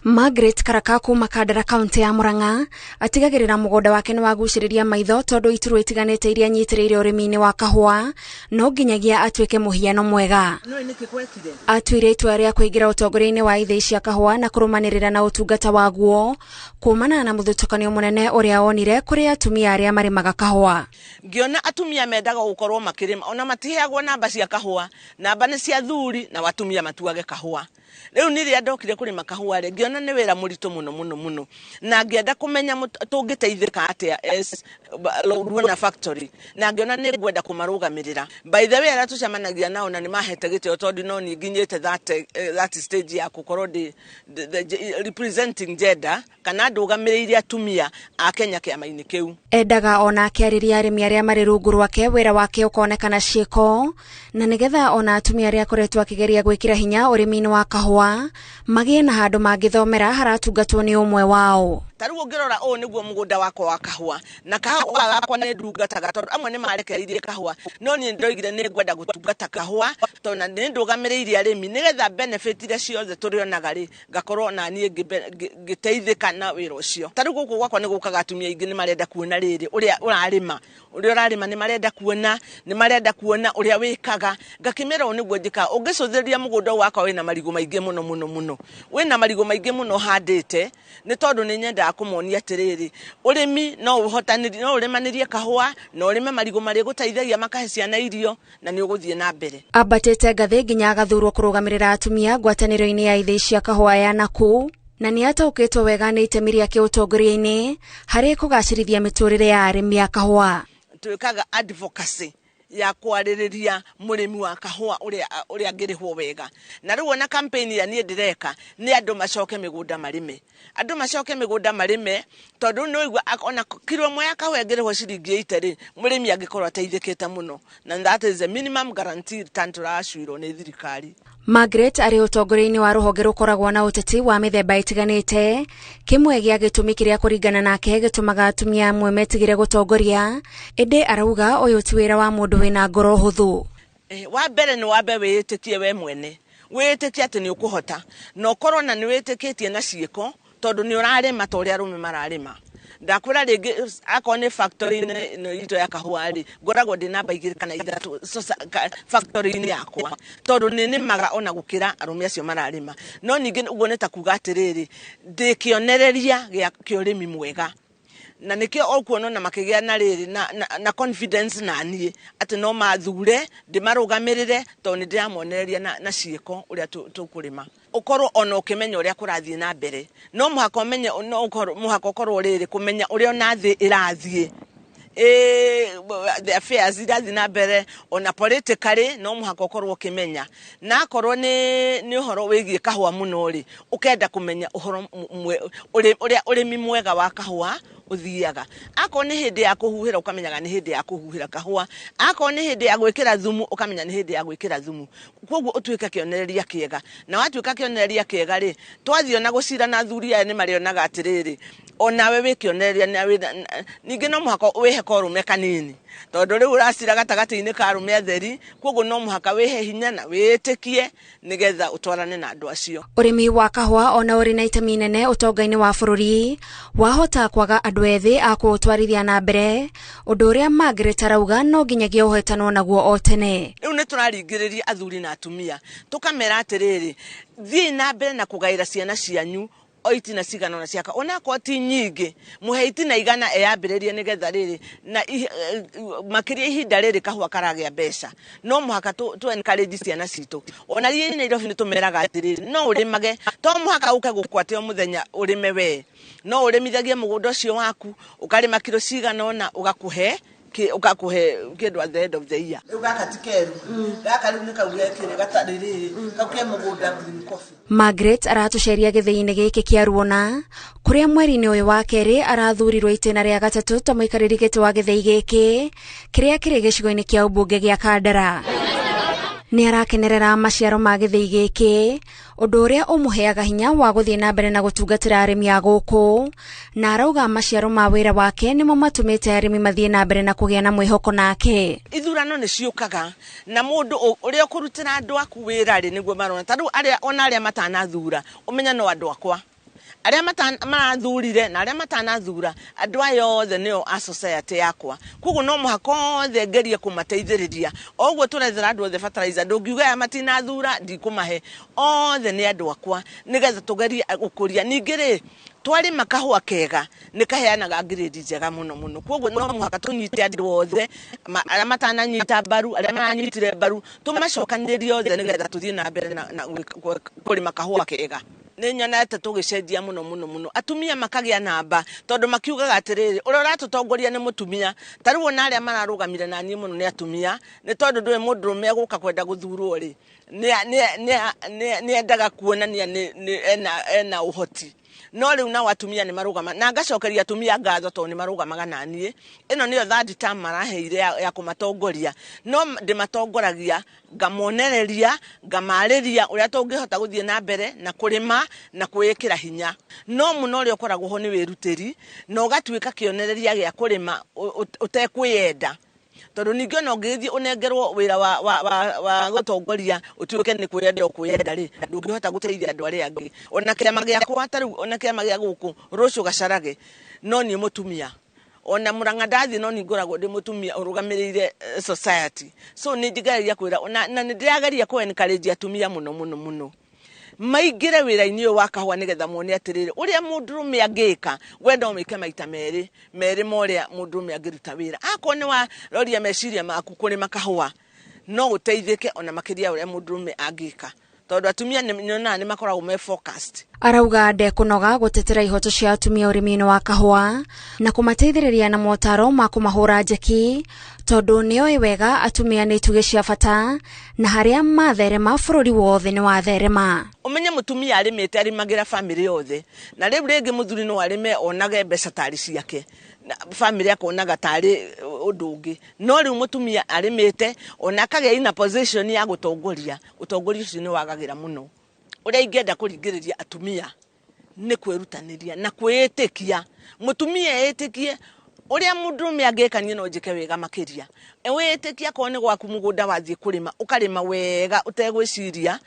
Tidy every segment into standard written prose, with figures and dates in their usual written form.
Margaret Karaka kuma Kandara, kaunti ya Murang'a, atigagĩrĩra mũgũnda wake nĩ wagucĩrĩria maitho tondũ iturwa itiganĩte iria anyitĩrĩire ũrĩmi-inĩ wa kahũa no nginyagia atuĩke mũhiano mwega. Atuire itua rĩa kũingĩra ũtongoria-inĩ wa ithĩi cia kahũa na kũrũmanĩrĩra na ũtungata waguo kumana na mũthutũkanio mũnene ũrĩa onire kũrĩ atumia arĩa marĩmaga kahũa. Ngĩona atumia mendaga gũkorwo makĩrĩma, ona matiheagwo namba cia kahũa, namba nĩ cia thuri na atumia matuage kahũa. Rĩu niĩ rĩrĩa ndokire kũrĩma kahũa rĩ, ngĩona nĩ wĩra mũritũ mũno mũno mũno, na ngĩenda kũmenya tũngĩteithĩka atĩa as Ruona Factory, na ngĩona nĩ ngwenda kũmarũgamĩrĩra. By the way, arĩa tũcemanagia nao na nĩ mahete gĩtĩo tondũ no niĩ nginyĩte that stage ya gũkorwo ndĩ representing gender kana ndũgamĩrĩire atumia a Kenya kĩama-inĩ kĩu. Endaga ona akĩarĩria arĩmi arĩa marĩ rungu rwake wĩra wake ũkonekana ciĩko, na nĩgetha ona atumia arĩa akoretwo akĩgeria gwĩkĩra hinya ũrĩmi-inĩ wa kahũa magĩe na handũ mangĩthomera haratungatwo nĩ ũmwe wao. Ta rĩu ũngĩrora, ũũ nĩguo mũgũnda wakwa wa kahũa, na kahũa gakwa nĩ ndungataga tondũ amwe nĩ marekereirie kahũa, no niĩ ndoigire nĩ ngwenda gũtungata kahũa tondũ na nĩ ndũgamĩrĩire arĩmi nĩgetha benefit iria ciothe tũrĩonaga rĩ, ngakorwo na niĩ ngĩteithĩka na wĩra ũcio. Ta rĩu gũkũ gwakwa nĩ gũkaga atumia aingĩ, nĩ marenda kuona rĩrĩ ũrĩa ũrarĩma, ũrĩa ũrarĩma, nĩ marenda kuona ũrĩa wĩkaga. Ngakĩmera ũũ nĩguo njĩkaga. Ũngĩcũthĩrĩria mũgũnda ũyũ wakwa, wĩna marigũ maingĩ mũno mũno mũno, wĩna marigũ maingĩ mũno handĩte, nĩ tondũ nĩ nyendaga kũmonia atĩrĩrĩ, ũrĩmi no ũhotanĩrie, no ũrĩmanĩrie kahũa na ũrĩme marigũ marĩa gũteithagia makahe ciana irio na nĩ ũgũthiĩ na mbere. Ambatĩte ngathĩ nginya agathurwo kũrũgamĩrĩra atumia ngwatanĩro-inĩ ya ithĩi cia kahũa ya Naku, na nĩ ataũkĩtwo wega nĩ itemi rĩake ũtongoria-inĩ harĩ kũgacĩrithia mĩtũrĩre ya arĩmi a kahũa. Twĩkaga advocacy ya kwarĩrĩria mũrĩmi wa kahũa ũrĩa angĩrĩhwo wega, na rĩu ona campaign ya niĩ ndĩreka nĩ andũ macoke mĩgũnda marĩme, andũ macoke mĩgũnda marĩme, tondũ nĩ ũigua ona kiro ĩmwe ya kahũa ĩngĩrĩhwo ciringi 80 rĩ, mũrĩmi angĩkorwo ateithĩkĩte mũno, na that is the minimum guarantee return tũracuirwo nĩ thirikari. Margaret arĩ ũtongoria-inĩ wa rũhonge rũkoragwo na ũteti wa mĩthemba ĩtiganĩte. Kĩmwe gĩa gĩtũmi kĩrĩa kũringana nake gĩtũmaga atumia amwe metigĩre gũtongoria, ĩndĩ arauga ũyũ ti wĩra wa mũndũ wĩna ngoro hũthũ. Wa mbere nĩ wambe wĩĩtĩkie we mwene, wĩĩtĩkie atĩ nĩ ũkũhota, na ũkorwo na nĩ wĩtĩkĩtie na ciĩko tondũ nĩ ũrarĩma ta ũrĩa arũme mararĩma. Ndakwĩra rĩngĩ, akorwo nĩ factory-inĩ ĩno itũ ya kahũa rĩ, ngoragwo ndĩ namba 2 kana 3 factory-inĩ yakwa tondũ nĩ nĩmaga ona gũkĩra arũme acio mararĩma. No ningĩ ũguo nĩ ta kuga atĩrĩrĩ, ndĩ kĩonereria kĩa ũrĩmi mwega, na nĩkĩo ũkuona ona makĩgĩa na rĩrĩ na confidence na niĩ atĩ no mathure ndĩmarũgamĩrĩre tondũ nĩ ndĩramonereria na ciĩko ũrĩa tũkũrĩma. Ũkorwo ona ũkĩmenya ũrĩa kũrathiĩ na mbere, no mũhaka ũmenye, no mũhaka ũkorwo rĩrĩ kũmenya ũrĩa ona thĩ ĩrathiĩ, the affairs irathiĩ na mbere, ona politically no mũhaka ũkorwo ũkĩmenya, na akorwo nĩ ũhoro wĩgiĩ kahũa mũno rĩ, ũkenda kũmenya ũhoro ũrĩa ũrĩmi mwega wa kahũa ũthiaga. Akorwo nĩ hĩndĩ ya kũhuhĩra, ũkamenyaga nĩ hĩndĩ ya kũhuhĩra kahũa. Akorwo nĩ hĩndĩ ya gwĩkĩra thumu, ũkamenya nĩ hĩndĩ ya gwĩkĩra thumu. Koguo ũtuĩke kĩonereria kĩega, na watuĩka kĩonereria kĩega rĩ, twathiĩ ona gũcira na athuri aya nĩ marĩonaga atĩrĩrĩ, onawe wĩ kĩonereria. Na ningĩ no mũhaka wĩhe korũme kanini tondũ rĩu ũracira gatagatĩ-inĩ ka arũme atheri, koguo no mũhaka wĩhe hinya na wĩĩtĩkie nĩgetha ũtwarane na andũ acio. Ũrĩmi wa kahũa ona ũrĩ na itemi nene ũtonga-inĩ wa bũrũri, wahota kwaga andũ ethĩ a kũũtwarithia na mbere, ũndũ ũrĩa Margaret arauga no nginyagia ũhetanwo naguo o tene. Rĩu nĩ tũraringĩrĩria athuri na atumia, tũkamera atĩrĩrĩ, thiĩi na mbere na kũgaĩra ciana cianyu o itina cigana ona ciaka, onakorwo ti nyingĩ, mũhe itina 100 eyambĩrĩrie, nĩgetha rĩrĩ na makĩria ihinda rĩrĩ kahũa karagĩa mbeca, no mũhaka tũ encourage ciana citũ. Ona iria Nairobi nĩ tũmeraga atĩrĩrĩ, no ũrĩmage, to mũhaka ũke gũkũ atĩ o mũthenya ũrĩme, we no ũrĩmithagie mũgũnda ũcio waku, ũkarĩma kiro cigana ũna, ũgakũhe kĩndũ at the end of the year. Rĩu gaka ti keru, gaka rĩu nĩ kau gekĩrĩ gatarĩ rĩrĩ, kau ke mũgũnda green coffee. Margaret aratũceria gĩthĩi-inĩ gĩkĩ kĩa Ruona kũrĩa mweri-inĩ ũyũ wa kerĩ arathurirwo itĩna rĩa gatatũ ta mũikarĩri gĩtĩ wa gĩthĩi gĩkĩ kĩrĩa kĩrĩ gĩcigo-inĩ kĩa ũmbunge gĩa Kandara. Nĩ arakenerera maciaro ma gĩthĩi gĩkĩ, ũndũ ũrĩa ũmũheaga hinya wa gũthiĩ na mbere na gũtungatĩra arĩmi a gũkũ, na arauga maciaro ma wĩra wake nĩmo matũmĩte arĩmi mathiĩ na mbere na kũgĩa na mwĩhoko nake. Ithurano nĩ ciũkaga na mũndũ ũrĩa ũkũrutĩra andũ aku wĩra rĩ, nĩguo marona. Ta rĩu arĩa ona arĩa matanathura, ũmenye no andũ akwa. Arĩa marathurire na arĩa matanathura, andũ aya othe nĩo a society yakwa. Koguo no mũhaka othe ngerie kũmateithĩrĩria. O ũguo tũrethera andũ othe fertilizer, ndũngiuga aya matinathura ndikũmahe, othe nĩ andũ akwa, nĩgetha tũgerie gũkũria. Ningĩ rĩ, twarĩma kahũa kega nĩ kaheanaga grade njega mũno mũno. Koguo no mũhaka tũnyite andũ othe, arĩa matananyita mbaru, arĩa maranyitire mbaru, tũmacokanĩrĩrie othe nĩgetha tũthiĩ na mbere na kũrĩma kahũa kega. Nĩ nyonete tũgĩcenjia mũno mũno mũno, atumia makagĩa namba, tondũ makiugaga atĩrĩrĩ, ũrĩa ũratũtongoria nĩ mũtumia. Ta rĩu ona arĩa mararũgamire na niĩ mũno nĩ atumia, nĩ tondũ ndũĩ mũndũrũme egũka kwenda gũthurwo rĩ, nĩ endaga kuonania ena ũhoti. No rĩu nao atumia nĩ marũgama, na ngacokeria atumia ngatho tondũ nĩ marũgamaga na niĩ. Ĩno nĩyo third term maraheire ya kũmatongoria, no ndĩmatongoragia, ngamonereria, ngamarĩria ũrĩa tũngĩhota gũthiĩ na mbere na kũrĩma na kwĩĩkĩra hinya. No mũno ũrĩa ũkoragwo ho nĩ wĩrutĩri, na ũgatuĩka kĩonereria gĩa kũrĩma ũtekwĩyenda. Tondũ ningĩ ona ũngĩgĩthiĩ ũnengerwo wĩra wa gũtongoria ũtuĩke nĩ kwĩyenda ũkwĩyenda rĩ, ndũngĩhota gũteithia andũ arĩa angĩ. Ona kĩama gĩakwa ta rĩu, ona kĩama gĩa gũkũ rũciũ gacarage, no niĩ mũtumia. Ona Murang'a ndathiĩ no niĩ ngoragwo ndĩ mũtumia ũrũgamĩrĩire society. So nĩ njigeragia kwĩra, na nĩ ndĩrageria kũ encourage atumia mũno mũno mũno maingĩre wĩra-inĩ ũyũ wa kahũa, nĩgetha mone atĩrĩrĩ, ũrĩa mũndũrũme angĩka, we no wĩke maita merĩ merĩ ma ũrĩa mũndũrũme angĩruta wĩra. Akorwo nĩ waroria meciria maku kũrĩma kahũa, no ũteithĩke ona makĩria ũrĩa mũndũrũme angĩka, tondũ atumia nĩ nyonaga nĩ makoragwo me focused. Arauga ndekũnoga gũtetera ihoto cia atumia ũrĩmi-inĩ wa kahũa na kũmateithĩrĩria na motaro ma kũmahũra njeki, tondũ nĩoĩ wega atumia nĩ itugĩ cia bata na harĩa matherema bũrũri wothe nĩ watherema. Ũmenye mũtumia arĩmĩte arĩmagĩra bamĩrĩ yothe, na rĩu rĩngĩ mũthuri no arĩme onage mbeca tarĩ ciake, na bamĩrĩ akonaga tarĩ ũndũ ũngĩ. No rĩu mũtumia arĩmĩte ona akagĩa ina position ya gũtongoria, ũtongoria ũcio nĩ wagagĩra mũno. Ũrĩa ingĩenda kũringĩrĩria atumia nĩ kwĩrutanĩria na kwĩĩtĩkia. Mũtumia etĩkie ũrĩa mũndũrũme angĩka, niĩ no njĩke wega makĩria. Wĩĩtĩkie akorwo nĩ gwaku mũgũnda wathiĩ kũrĩma, ũkarĩma wega ũtegwĩciria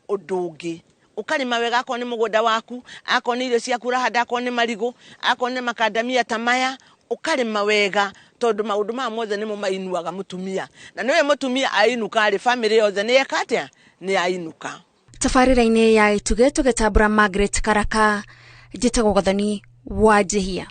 ũndũ ũngĩ. Ũkarĩma wega akorwo nĩ mũgũnda waku, akorwo nĩ irio ciaku ũrahanda, akorwo nĩ marigũ, akorwo nĩ makandamia ta maya, ũkarĩma wega, tondũ maũndũ maya mothe nĩmo mainuaga mũtumia. Na nĩwe mũtumia ainũka rĩ, bamĩrĩ yothe nĩ yeka atĩa? Nĩ ainũka. Tabarĩra-inĩ ya Itugĩ tũgĩtambũra Margaret Karaka, njĩtagwo Gathoni wa Njihia.